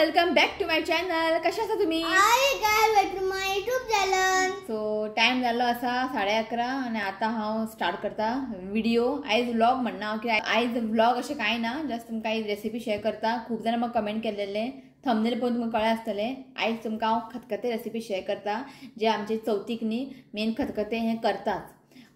Welcome back to my channel. कशे आसा तुमी? My YouTube channel. So time जाल्लो आसा 11:30 आनी आतां हांव स्टार्ट करता व्हिडिओ. आयज व्लॉग म्हणना हांव, कित्याक आयज व्लॉग अशें कांय ना, जस्ट तुमकां आयज रेसिपी शेअर करता. खूब जाणां म्हाका कमेंट केल्लेले, थंबनेल पळोवन तुमकां कळ्ळें आसतलें. आयज तुमकां हांव खतखतें रेसिपी शेअर करता, जे आमचे चवथीक न्ही मेन खतखतें हें करतात.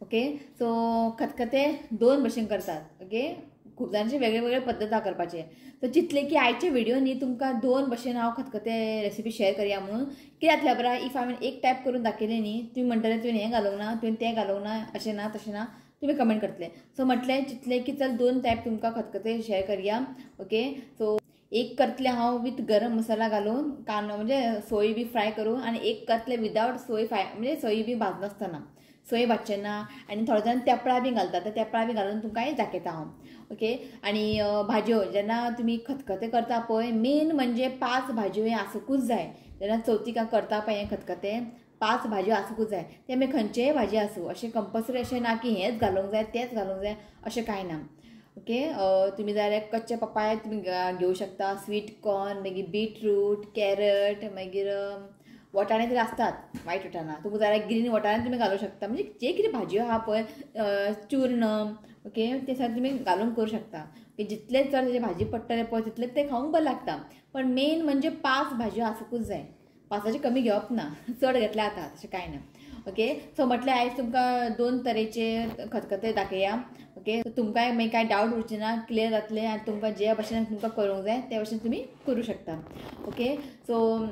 ओके, सो खतखतें दोन भशेन करतात. ओके, खूब जाणांचे वेगळे वेगळे पद्दत आहा करपाचे. सो चिंतलें की आयचे व्हिडिओ न्ही तुमकां दोन भशेन हांव खतखतें रेसिपी शेअर करया म्हणून. कितें जातलें खबर आहा, if हांवें एक टायप करून दाखयलें न्ही, तुमी म्हणटले तुवें हें घालूंक ना, तुवें तें घालूंक ना, अशें ना तशें ना, तुमी कमेंट करतले. सो म्हटलें चिंतलें की चल दोन टायप तुमकां खतखतें शेअर करया. ओके, सो एक करतलें हांव विथ गरम मसाला घालून, कांदो म्हणजे सोय बी फ्राय करून, आनी एक करतलें विदावट सोय फ्राय, म्हणजे सोय बी भाजनासतना, सोय भाजचें ना. आनी थोडे जाण तेपळां बी घालतात, ते तेपळां बी घालून तुमकां दाखयता हांव. ओके, आनी भाजयो जेन्ना तुमी खतखतें करता पळय, मेन म्हणजे 5 भाजयो हें आसूंकूच जाय. जेन्ना चवथीक करता पळय हें खतखतें, 5 भाजयो आसूंकूच जाय. ते मागीर खंयचेय भाजी आसूं, अशें कंपल्सरी अशें ना की हेंच घालूंक जाय तेंच घालूंक जाय, अशें कांय ना. ओके, तुमी जाल्यार कच्चे पपाय तुमी घेवं शकता, स्वीट कॉर्न, मागीर बीटरूट, कॅरट, मागीर वटाणे तरी आसतात, वायट वटाणा तुमकां जाल्यार ग्रीन वटाणे तुमी घालूंक शकता. म्हणजे जे कितें भाजयो आहा पळय, चूर्ण, ओके, ते सगळें तुमी घालून करूं शकता. जितले चड तेजे भाजी पडटले पळय तितलें तें खावंक बरें लागता. पण मेन म्हणजे 5 भाजयो आसूंकूच जाय, 5चे कमी घेवप ना, चड घेतल्यार जाता, तशें कांय ना. ओके, सो म्हटलें आयज तुमकां दोन तरेचे खतखतें दाखया. ओके, तुमकांय मागीर कांय डावट उरचे ना, क्लियर जातलें आनी तुमकां जे भशेन तुमकां करूंक जाय ते भशेन तुमी करूं शकता. ओके, सो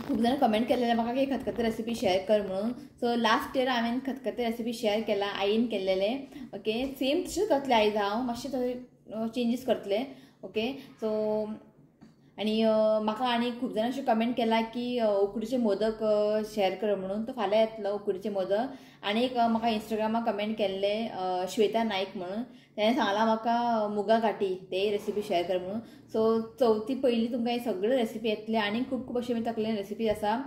खूब जाणां कमेंट केलेले म्हाका की खतखतें रेसिपी शेअर कर म्हणून. सो लास्ट इयर हांवें खतखतें रेसिपी शेअर केला, आईन केल्लेले. ओके, सेम तशेंच करतलें आयज हांव, मातशें थोडे चेंजीस करतलें. ओके, सो आनी म्हाका आनी खूब जाणां अशें कमेंट केला की उकडीचे मोदक शेअर कर म्हणून, तो फाल्यां येतलो उकडीचे मोदक. आनी एक म्हाका इंस्टाग्रामार कमेंट केल्ले श्वेता नायक म्हणून, तेणें सांगलां म्हाका मुगा गाठी ते रेसिपी शेअर कर म्हणून. सो चवथी पयलीं तुमकां हे सगळे रेसिपी येतले आनी खूब खूब अशे तकलेन रेसिपी आसा.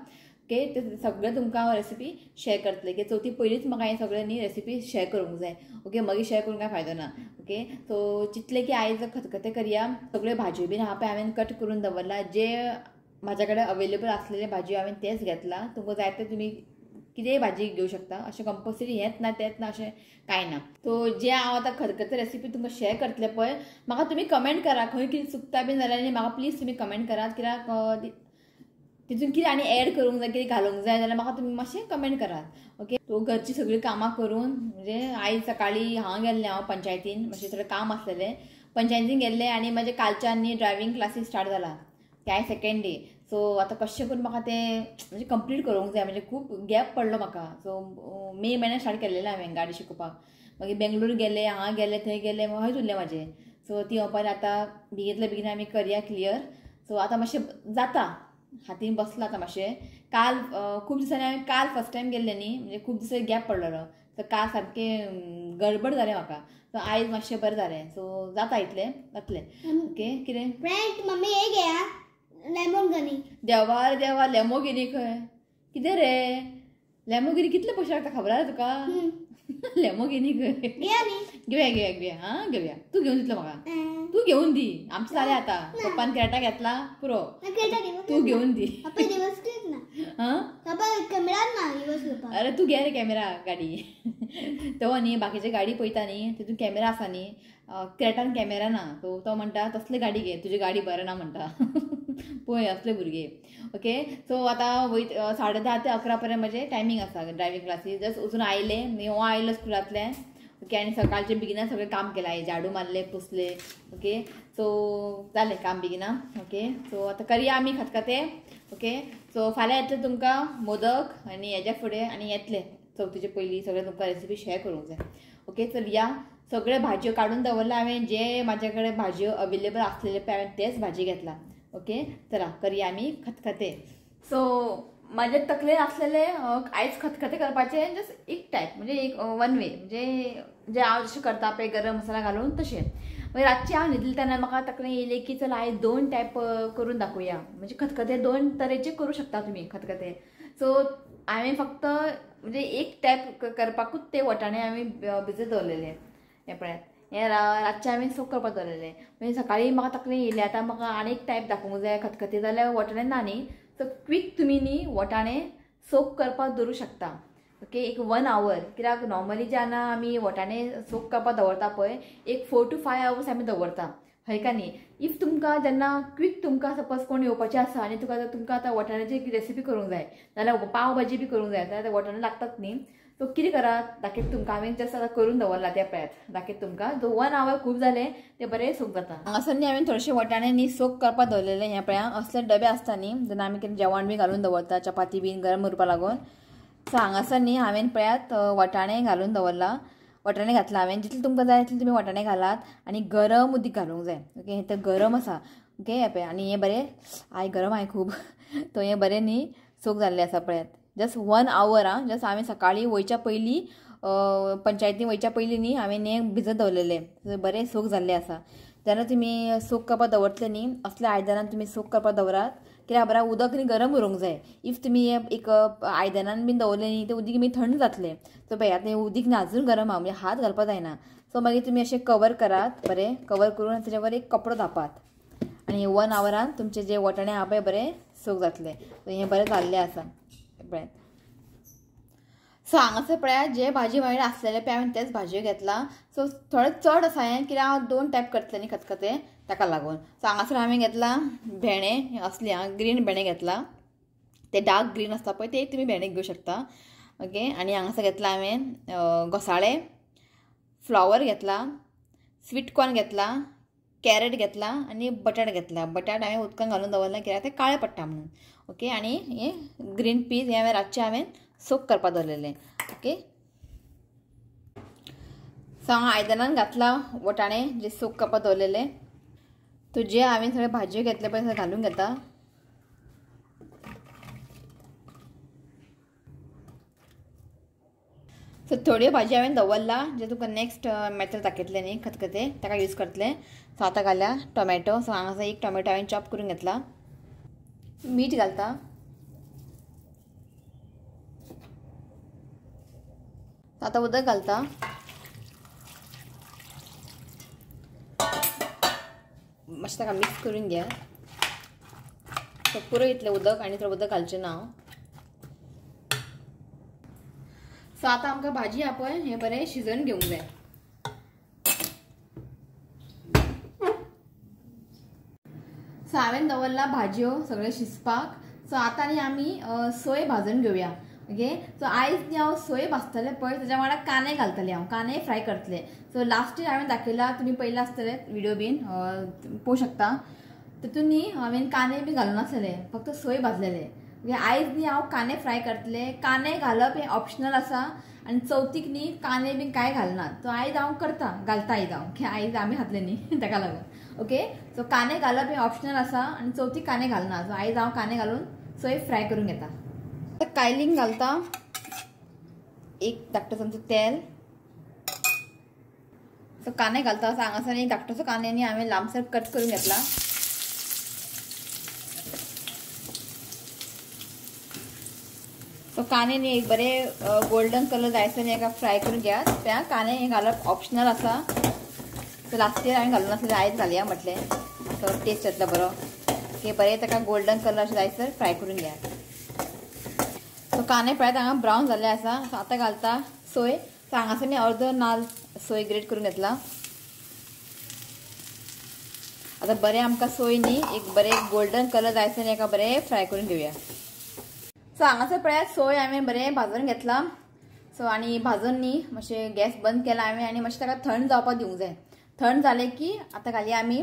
ओके, ते सगळे तुमकां हांव रेसिपी शेअर करतलें, की चवथी पयलींच म्हाका हें सगळें न्ही रेसिपी शेअर करूंक जाय. ओके, मागीर शेअर करूंक कांय फायदो ना. ओके, सो चिंतलें की आयज खतखतें करया. सगळ्यो भाजयो बीन आहा पळय हांवें कट करून दवरला, जे म्हाज्या कडेन अवेलेबल आसलेले भाजयो हांवें तेच घेतला. तुमकां जाय ते तुमी कितेंय भाजी घेवं शकता, अशें कंपल्सरी हेंच ना तेंच ना अशें कांय ना. सो जे हांव आतां खतखतें रेसिपी तुमकां शेअर करतलें पळय, म्हाका तुमी कमेंट करा, खंय कितें चुकता बीन जाल्यार न्ही म्हाका प्लीज तुमी कमेंट करात, कित्याक तितून कितें आनी एड करूंक जाय, कितें घालूंक जाय जाल्यार म्हाका तुमी मातशें कमेंट करात. ओके, सो घरची सगळीं कामां करून, म्हणजे आयज सकाळीं हांगा गेल्लें हांव पंचायतीन, मातशें थोडें काम आसलेलें, पंचायतीन गेल्लें. आनी म्हाजें कालच्यान न्ही ड्रायव्हींग क्लासीस स्टार्ट जाला, ते आयज सेकेंड डे. सो आतां कशें करून म्हाका तें म्हणजे कंप्लीट करूंक जाय, म्हणजे खूब गॅप पडलो म्हाका. सो मे म्हयन्याक स्टार्ट केल्लेलें हांवें गाडी शिकोवपाक, मागीर बेंगलोर गेलें, हांगा गेलें, थंय गेलें, हयच उरलें म्हाजें. सो ती म्हणपाक आतां बेगींतल्या बेगीन आमी करया क्लियर. सो आतां मातशें जाता, हातीन बसलां आतां मातशें. काल खूब दिसांनी हांवें काल फर्स्ट टायम गेल्लें न्ही, म्हणजे खूब दीस गॅप पडलेलो, सो काल सामकें गडबड जालें म्हाका. सो आयज मातशें बरें जालें, सो जाता इतलें जातलें. ओके, कितें फ्रेंड मम्मी हे घेया लेमोनगिनी. देवा रे देवा, लेमोगिनी खंय? कितें रे लेमोगिनी कितले पयशे लागता खबर आसा तुका? लेमोगिनी खंय? घेवया घेवया घेवया, हां घेवया. तूं घेवन दितलो म्हाका? तूं घेवन दी, आमचें जालें आतां. पप्पान क्रेटा घेतला पुरो, तूं घेवन दी. अरे तूं घे रे कॅमेरा गाडी. तो न्ही बाकीचे गाडी पळयता न्ही, तितून कॅमेरा आसा न्ही, क्रेटान कॅमेरा ना. सो तो म्हणटा तसली गाडी घे, तुजी गाडी बरें ना म्हणटा. पळय असले भुरगे. ओके, सो आतां वयत 10:30 ते 11 पर्यंत म्हजें टायमींग आसा ड्रायव्हींग क्लासी. जस्ट वचून आयलें न्ही, हो आयलो स्कुलांतल्यान. ओके, आनी सकाळचें बेगिना सगळें काम केलां, हांवें झाडू मारलें, पुसलें. ओके, सो जालें काम बेगिना. ओके, सो आतां करया आमी खतखतें. ओके, सो फाल्यां येतलें तुमकां मोदक आनी हेज्या फुडें आनी येतलें चवथीचे पयलीं सगळें तुमकां रेसिपी शेअर करूंक जाय. ओके, चल या. सगळे भाजयो काडून दवरला हांवें, जे म्हाज्या कडेन भाजयो अवेलेबल आसलेले पळय हांवें तेच भाजी घेतला. ओके, चला करया आमी खतखतें. सो म्हाज्या तकलेन आसलेले आयज खतखतें करपाचें जस्ट एक टायप, म्हणजे एक वन वे, म्हणजे जे हांव जशें करता पळय गरम मसाला घालून तशें. मागीर रातचें हांव न्हिदलें तेन्ना म्हाका तकलेन येयलें की चल आयज दोन टायप करून दाखोवया, म्हणजे खतखतें दोन तरेचे करूं शकता तुमी खतखतें. सो हांवें फक्त म्हणजे एक टायप करपाकूच ते वटाणे हांवें भिजत दवरलेले. हें पळयात, हें रातचें हांवें सोक करपाक दवरलेलें. मागीर सकाळीं म्हाका तकली येयली आतां म्हाका आनी एक टायप दाखोवंक जाय खतखतें जाल्यार वटाणे ना न्ही. सो क्वीक तुमी न्ही वटाणे सोक करपाक दवरूं शकता. ओके, एक 1 our. कित्याक नॉर्मली जेन्ना आमी वटाणे सोक करपाक दवरता पळय एक 4 to 5 hours आमी दवरता, हय का न्ही. If तुमकां जेन्ना क्वीक तुमकां सपोज कोण येवपाचें आसा आनी तुमकां आतां वटाण्याची एक रेसिपी करूंक जाय जाल्यार पाव भाजी बी करूंक जाय जाल्यार वटाणे लागतात न्ही. सो कितें करात दाखयता तुमकां हांवें जस्ट आतां करून दवरला तें पळयात दाखयता तुमकां. सो 1 our खूब जालें तें बरें सोक जाता. हांगासर न्ही हांवें थोडेशे वटाणे न्ही सोक करपाक दवरलेले. हें पळया असले डबे आसता न्ही जेन्ना आमी कितें जेवण बी घालून दवरता चपाती बीन गरम उरपा लागून. सो हांगासर न्ही हांवें पळयात वटाणे घालून दवरला. वटाणे घातला हांवें, जितले तुमकां जाय तितले तुमी वटाणे घालात आनी गरम उदीक घालूंक जाय. ओके, हें तर गरम आसा. ओके, हें पळय आनी हें बरें I गरम I खूब. तो हें बरें न्ही सोक जाल्लें आसा पळयात. जस्ट 1 our आं. जस्ट हांवें सकाळीं वयच्या पयलीं पंचायतीन वयच्या पयलीं न्ही हांवें हें भिजत दवरलेलें. बरें सोक जाल्लें आसा. जेन्ना तुमी सोक करपाक दवरतले न्ही असल्या आयदनान तुमी सोक करपाक दवरात कित्याक खबर उदक न्ही गरम उरूंक जाय. If तुमी एक आयदनान बीन दवरलें न्ही तें उदीक मागीर थंड जातलें. सो पळय आतां उदीक न्ही अजून गरम आहा म्हणजे हात घालपाक जायना. सो मागीर तुमी अशें कवर करात, बरें कवर करून तेजेवर एक कपडो धापात आनी 1 आवरान तुमचे जे वटाणे आहा पळय बरें सोक जातलें. हें बरें जाल्लें आसा पळयात. सो हांगासर पळयात जे भाजी वांगडा आसलेले पळय हांवें तेच भाजयो घेतला. सो थोडे चड आसा हें कित्याक हांव 2 टायप करतलें न्ही खतखतें ताका लागून. सो हांगासर हांवें घेतला भेंडे, असले आं ग्रीन भेंडे घेतला, ते डार्क ग्रीन आसता पळय ते तुमी भेंडे घेवं शकता. ओके, आनी हांगासर घेतला हांवें घोसाळे, फ्लॉवर घेतला, स्वीट कॉर्न घेतला, कॅरेट घेतला आनी बटाट घेतला. बटाट हांवें उदकान घालून दवरला कित्याक ते काळे पडटा म्हणून. ओके, आनी हे ग्रीन पीस हें हांवें रातचें हांवें सोक करपाक दवरलेलें. ओके, सो हांव आयदनान घातला वटाणे जे सोक करपाक दवरलेले. तो जे हांवें सगळे भाजयो घेतले पळय सगळे घालून घेता. सो थोड्यो भाजी हांवें दवरला जे तुका नेक्स्ट मेथड दाखयतलें न्ही खतखतें ताका यूज करतलें. सो आतां घाल्या टोमॅटो. सो हांगासर एक टोमॅटो हांवें चॉप करून घेतला. मीठ घालता. आतां उदक घालता. मातशें ताका मिक्स करून घ्या. सो पुरो इतलें उदक आनी थोडें उदक घालचें ना हांव. सो आतां आमकां भाजी आहा पळय हें बरें शिजोवन घेवंक जाय. सो हांवें दवरला भाजयो सगळें शिजपाक. सो आतां न्ही आमी सोय भाजून घेवया. ओके, सो आयज न्ही हांव सोय भाजतलें पळय तेज्या वांगडा कांदे घालतलें हांव, कांदे फ्राय करतलें. सो लास्ट इयर हांवें दाखयला तुमी पयलें आसतलें विडियो बीन पळोवंक शकता. तितून न्ही हांवें कांदे बी घालून नासलेले, फक्त सोय भाजलेले. ओके, आयज न्ही हांव कांदे फ्राय करतलें. कांदे घालप हें ऑप्शनल आसा आनी चवथीक न्ही कांदे बीन कांय घालना. सो आयज हांव करता घालता आयज हांव, आयज आमी खातले न्ही ताका लागून. ओके, सो कांदे घालप हें ऑप्शनल आसा आनी चवथीक कांदे घालना. सो आयज हांव कांदे घालून सोय फ्राय करून घेता. कायलींग घालता एक धाकटो चमचो तेल. सो कांदे घालता. हांगासर एक धाकटोसो कांदे न्ही हांवें लांबसर कट करून घेतला. सो कांदे न्ही एक बरे गोल्डन कलर जायसर न्ही एका फ्राय करून घेयात. त्या कांदे हें घालप ऑप्शनल आसा. सो लास्ट इयर हांवें घालून नासलें, आयज घालया म्हटलें सो टेस्ट येतलो बरो. ओके, बरें ताका गोल्डन कलर अशें जायसर फ्राय करून घेयात. सो कांदे पळयात हांगा ब्रावन जाल्ले आसा. सो आतां घालता सोय. सो हांगासर न्ही अर्दो नाल सोय ग्रेट करून घेतला. आतां बरें आमकां सोय न्ही एक बरें गोल्डन कलर जायसर न्ही एका बरें फ्राय करून घेवया. सो हांगासर पळयात सोय हांवें बरें भाजून घेतला. सो आनी भाजून न्ही मातशें गॅस बंद केला हांवें आनी मातशें ताका थंड जावपाक दिवंक जाय. थंड जालें की आतां घालया आमी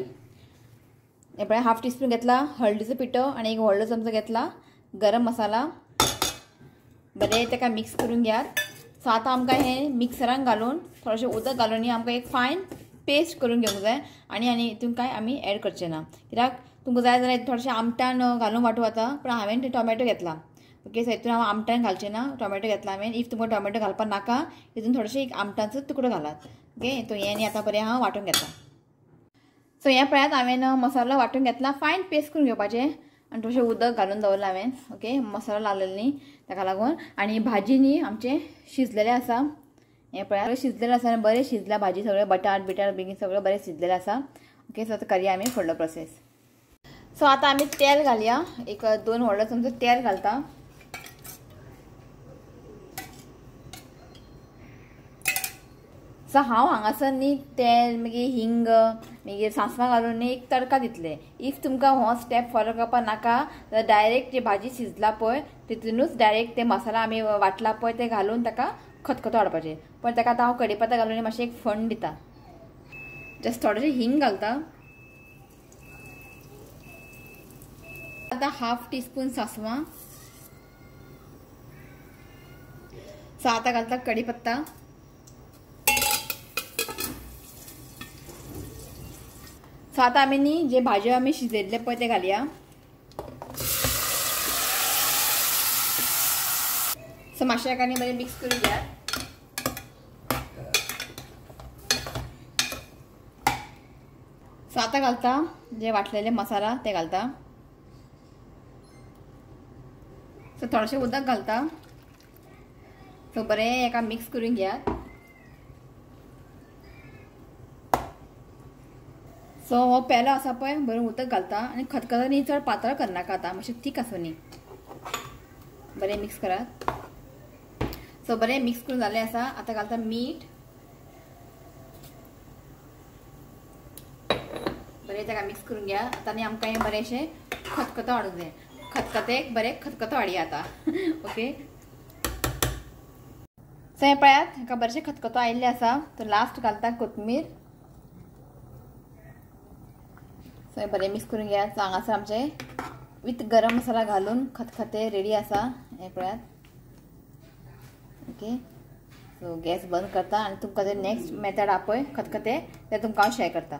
हें पळय हाफ टीस्पून घेतला हळदीचो पिठो आनी एक व्हडलो चमचो घेतला गरम मसाला. बरें ताका मिक्स करून घेयात. सो आतां आमकां हें मिक्सरान घालून थोडेशें उदक घालून आमकां एक फायन पेस्ट करून घेवंक जाय आनी आनी हितून कांय आमी एड करचें ना कित्याक तुमकां जाय जाल्यार थोडेशें आमटान घालून वांटू वता, पूण हांवें तें टोमॅटो घेतला. ओके, सो हितून हांव आमटान घालचें ना, टोमॅटो घेतला हांवें. If तुमकां टोमॅटो घालपाक नाका हितून थोडेशें एक आमटांचो तुकडो घालात. ओके, तो हें आनी आतां बरें हांव वांटून घेता. सो हें पळयात हांवें मसालो वांटून घेतला, फायन पेस्ट करून घेवपाचें आनी थोडेशें उदक घालून दवरलां हांवें. ओके, मसालो लावलेलो न्ही ताका लागून. आनी भाजी न्ही आमचें शिजलेलें आसा, हें पळयात शिजलेलें आसा आनी बरें शिजला भाजी, सगळें बटाट बिटाट बेगीन सगळें बरें शिजलेलें आसा. ओके, सो आतां करया आमी फुडलो प्रोसेस. सो आतां आमी तेल घालया, एक 2 व्हडलो चमचो तेल घालता. सो हांव हांगासर न्ही तेल मागीर हिंग मागीर सांसवां घालून न्ही एक तडका दितलें. If तुमकां हो स्टेप फॉलो करपाक नाका जाल्यार डायरेक्ट जी भाजी शिजला पळय तितूनच डायरेक्ट ते मसाला आमी वांटला पळय ते घालून ताका खतखतो हाडपाचें. पण ताका आतां हांव कडीपत्ता घालून मातशें एक फण दिता. जस्ट थोडेशें हिंग घालता. आतां हाफ टी स्पून सांसवां. सो आतां घालता कडीपत्ता. सो आतां आमी न्ही जे भाजयो आमी शिजयल्ले पळय ते घालया. सो मातशें एका न्ही बरें मिक्स करून घेयात. सो आतां घालता जे वांटलेले मसाला ते घालता. सो थोडेशें उदक घालता. सो बरें एका मिक्स करून घेयात. सो हो पेलो आसा पळय बरें उदक घालता आनी खतखतो न्ही चड पातळ करनाका, आतां मातशें थीक आसूं न्ही. बरें मिक्स करात. सो बरें मिक्स करून जालें आसा. आतां घालता मीठ. बरें ताका मिक्स करून घ्या. आतां न्ही आमकां हें बरेंशें खतखतो हाडूंक जाय. खतखतेक बरें खतखतो हाडया आतां. ओके, सो हें पळयात हाका बरेंशें खतखतो आयिल्लें आसा. सो लास्ट घालता कोथमीर. सो हें बरें मिक्स करून घेयात. सो हांगासर आमचें विथ गरम मसाला घालून खतखते रेडी आसा. हें पळयात. ओके, सो गॅस बंद करता आनी तुमकां जे नेक्स्ट मेथड आहा पळय खतखते ते तुमकां हांव शेअर करता.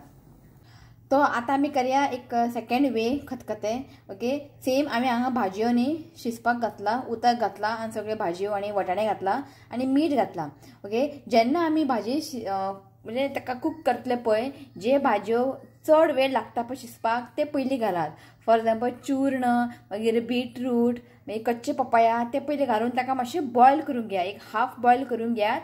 तो आतां आमी करया एक सेकेंड वे खतखते. ओके, सेम आमी हांगा भाजयो न्ही शिजपाक घातला, उदक घातला आनी सगळे भाजयो आनी वटाणे घातला आनी मीठ घातला. ओके, जेन्ना आमी भाजी म्हणजे ताका कूक करतले पळय, जे भाजयो चड वेळ लागता पळय शिजपाक ते पयलीं घालात. फॉर एग्जाम्पल चूर्ण, मागीर बीटरूट, मागीर कच्चे पपाया ते पयलीं घालून ताका मातशें बॉयल करून घेया, एक हाफ बॉयल करून घेयात.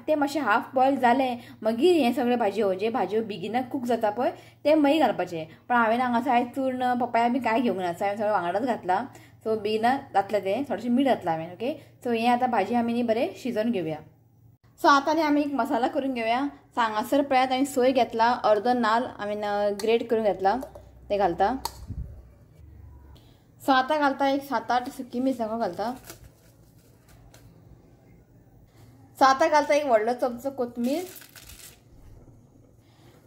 ते मातशें हाफ बॉयल जालें मागीर हें सगळें भाजयो जे भाजयो बेगिनाक कूक जाता पळय ते मागीर घालपाचें. पण हांवें हांगासर आयज चूर्ण पपाया बी कांय घेवंक ना, सो हांवें सगळें वांगडाच घातलां. सो बेगिनाक जातलें तें, थोडेशें मीठ घातलां हांवें. ओके, सो हें आतां भाजी आमी न्ही बरें शिजोवन घेवया. सो आतां न्ही आमी एक मसाला करून घेवया. सो हांगासर पळयात हांवें सोय घेतला, अर्दो नाल हांवें ग्रेट करून घेतला ते घालता. सो आतां घालता एक 7-8 सुकी मिरसांगो घालता. सो आतां घालता एक व्हडलो चमचो कोथमीर.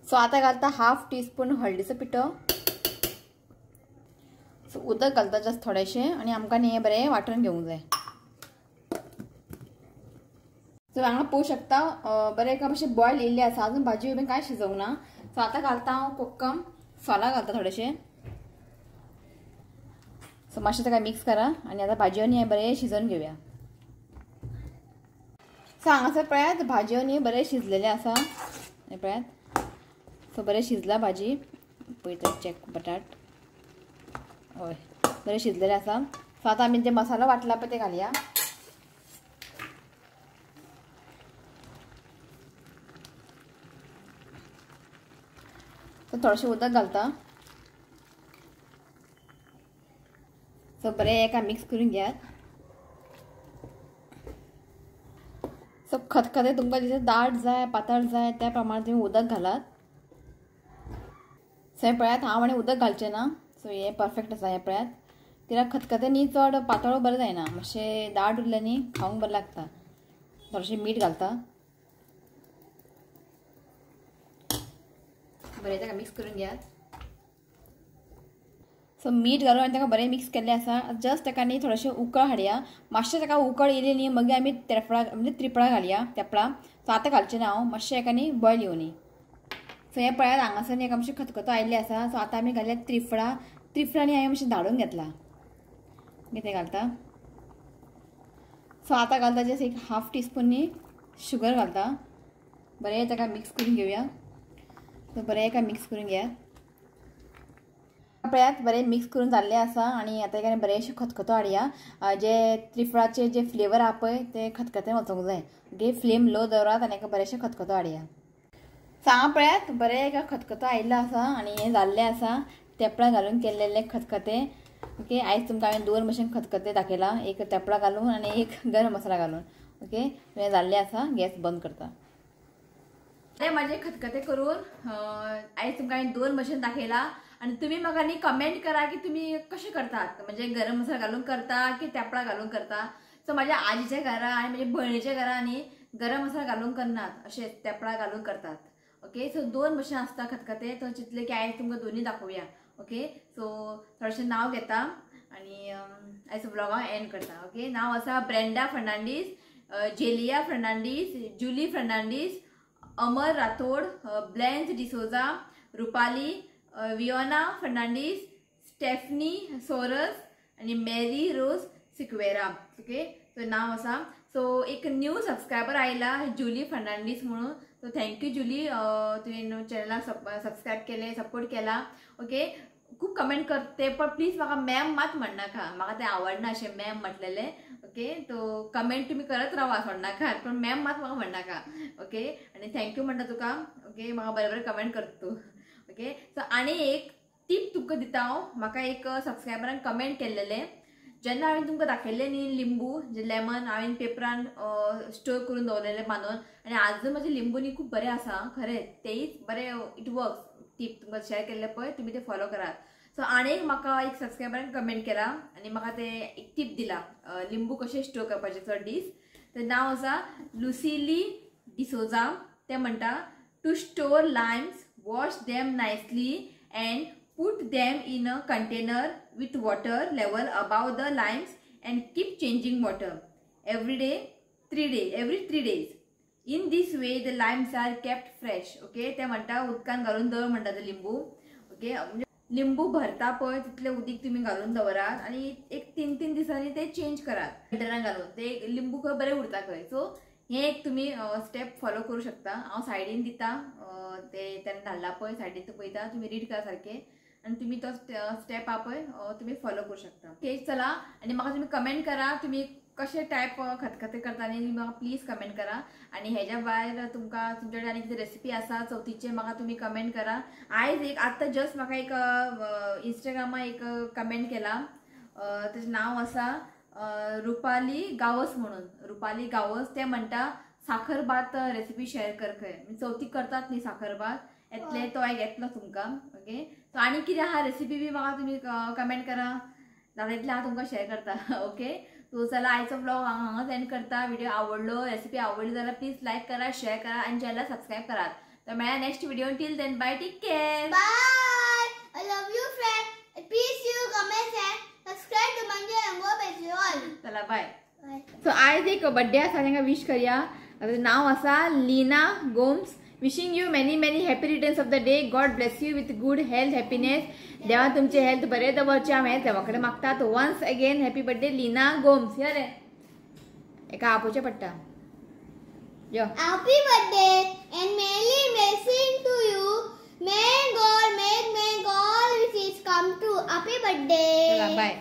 सो आतां घालता हाफ टी स्पून हळदीचो पिठो. सो उदक घालता जस्ट थोडेशें आनी आमकां न्ही हें बरें वांटून घेवंक जाय. सो हांगा पळोवंक शकता बरें एका मातशें बॉयल येयल्लें आसा, अजून भाजी बी कांय शिजोवंक ना. सो आतां घालता हांव कोकम सोलां घालता थोडेशें. सो मातशें ताका मिक्स करा आनी आतां भाजयो न्ही बरें शिजोवन घेवया. सो हांगासर पळयात भाजयो न्ही बरें शिजलेलें आसा. हें पळयात, सो बरें शिजला भाजी, पळयता चॅक बटाट, हय बरें शिजलेलें आसा. सो आतां आमी जे मसालो वांटला पळय ते घालया. सो थोडेशें उदक घालता. सो बरें एका मिक्स करून घेयात. सो खतखतें तुमकां जशें दाट जाय पातळ जाय त्या प्रमाणे तुमी उदक घालात. सो हें पळयात हांव आनी उदक घालचें ना. सो हें परफेक्ट आसा. हें पळयात कित्याक खतखतें न्ही चड पातळ बरें जायना, मातशें दाट उरलें न्ही खावंक बरें लागता. थोडेशें मीठ घालता. बरें ताका मिक्स करून घेयात. सो मीठ घालून आनी ताका बरें मिक्स केल्लें आसा. जस्ट ताका न्ही थोडेशें उकळ हाडया, मातशें ताका उकळ येयली न्ही मागीर आमी तेफळां म्हणजे त्रिपळां घालया, तेफळां. सो आतां घालचें ना हांव, मातशें हेका न्ही बॉयल येवनी. सो हें पळयात हांगासर न्ही एका मातशें खतखतो आयिल्लें आसा. सो आतां आमी घालया त्रिफळां. त्रिफळां न्ही हांवें मातशें धाडून घेतलां, कितें घालता. सो आतां घालता जस्ट एक हाफ टी स्पून न्ही शुगर घालता. बरें ताका मिक्स करून घेवया. सो बरें एका मिक्स करून घेयात. पळयात बरें मिक्स करून जाल्लें आसा आनी आतां एक बरेंशें खतखतो हाडया. जे त्रिफळाचे जे फ्लेवर आहा पळय ते खतखतें वचूंक जाय. ओके, फ्लेम लो दवरात आनी एका बरेंशें खतखतो हाडया. हांगा पळयात बरें एका खतखतो आयिल्लो आसा आनी हें जाल्लें आसा तेपळां घालून केल्लें खतखतें. ओके, आयज तुमकां हांवें दोन भशेन खतखतें दाखयलां, एक तेपळां घालून आनी एक गरम मसाला घालून. ओके, हें जाल्लें आसा, गॅस बंद करता. म्हाजे खतखतें करून आयज तुमकां हांवें दोन भशेन दाखयलां आनी तुमी म्हाका न्ही कमेंट करा की तुमी कशें करतात, म्हणजे गरम मसाला घालून करता की तेपळां घालून करता. सो म्हाज्या आजीच्या घरा आनी म्हज्या भयणीच्या घरा न्ही गरम मसाला घालून करनात, अशें तेपळां घालून करतात. ओके, सो दोन भशेन आसता खतखतें, तो चिंतलें की आयज तुमकां दोनूय दाखोवया. ओके, सो थोडेशें नांव घेता आनी आयज व्लॉगाक एंड करता. ओके, नांव आसा Brenda Fernandes, Jelia Fernandes, Julie Fernandes, Amar Rathod, Blance D'Souza, Rupali, Viona Fernandes, Stephanie Soares आनी मेरी रोज सिक्वेरा. ओके, सो नांव आसा. सो एक न्यू सबस्क्रायबर आयला जुली फर्नांडीस म्हणून, सो thank you Julie, तुवें चॅनलाक सबस्क्रायब केलें, सपोर्ट केला. ओके, खूब कमेंट करते पण प्लीज म्हाका मॅम मात म्हणनाका, म्हाका तें आवडना अशें मॅम म्हटलेलें. ओके, तो कमेंट तुमी करत रावा सोडनाका, पण मॅम मात म्हाका म्हणनाका. ओके, आनी thank you म्हणटा तुका. ओके, म्हाका बरें बरें कमेंट करता तूं. ओके, सो आनी एक टीप तुमकां दिता हांव. म्हाका एक सबस्क्रायबरान कमेंट केल्लेलें, जेन्ना हांवें तुमकां दाखयल्लें न्ही लिंबू जे लेमन हांवें पेपरान स्टोर करून दवरलेलें बांदून, आनी आजून म्हजें लिंबू न्ही खूब बरें आसा, खरें तेंय बरें it works. Tip तुमकां शेअर केल्लें पळय तुमी तें फॉलो करात. सो आनी एक म्हाका एक सबस्क्रायबरान कमेंट केला आनी म्हाका ते एक टीप दिला लिंबू कशें स्टोर करपाचें चड दीस. तर नांव आसा लुसिली डिसोजा. ते म्हणटा to store limes wash them nicely and put them in a container with water level above the limes and keep changing water every day, 3 days, every 3 days. In this way the limes are kept fresh. Okay, ते म्हणटा उदकान घालून दवर म्हणटा ते लिंबू. Okay, लिंबू भरता पळय तितले उदीक तुमी घालून दवरात आनी एक 3-3 दिसांनी ते चेंज करात कंटेनरान घालून, ते लिंबू खंय बरें उरता खंय. सो हे एक तुमी स्टेप फॉलो करूं शकता. हांव सायडीन दिता ते तेन्ना धाडला पळय सायडीन तो पळयता, तुमी रीड करा सारकें आनी तुमी तो स्टेप आहा पळय तुमी फॉलो करूं शकता. ओके, चला, आनी म्हाका तुमी कमेंट करा तुमी कशे टायप खतखतें करता न्ही, म्हाका प्लीज कमेंट करा. आनी हेज्या भायर तुमकां तुमचे कडेन आनी कितें रेसिपी आसा चवथीचे म्हाका तुमी कमेंट करा. आयज एक आत्तां जस्ट म्हाका एक इंस्टाग्रामार एक कमेंट केला, तेजें नांव आसा रुपाली गांवस म्हणून, रुपाली गांवस. ते म्हणटा साखरभात रेसिपी शेअर कर खंय, चवथीक करतात न्ही साखरभात, येतले तो एक येतलो तुमकां. ओके, सो आनी कितें आहा रेसिपी बी म्हाका तुमी कमेंट करा, जाता तितलें हांव तुमकां शेअर करता. ओके, सो चला आयचो व्लॉग हांव हांगाच एंड करता. व्हिडिओ आवडलो, रेसिपी आवडली जाल्यार प्लीज लायक करा, शेअर करा आनी चॅनलाक सबस्क्रायब करात. तर मेळया next video. Till then bye, take care, bye. I love you friend, please you comment and subscribe to Manju Rangol festival. चला बाय. सो आयज एक बर्थडे आसा तांकां विश करया. नांव आसा Lina Gomes. Wishing you many many happy returns of the day. God bless you with good health, happiness. देवा तुमचे हेल्थ बरें दवरचें हांव हें देवा कडेन मागतात. Once again happy birthday Lina Gomes. या रे एका आपोवचें पडटा. यो happy birthday and many blessing to you. May God make all wishes come true. Happy birthday. चला बाय.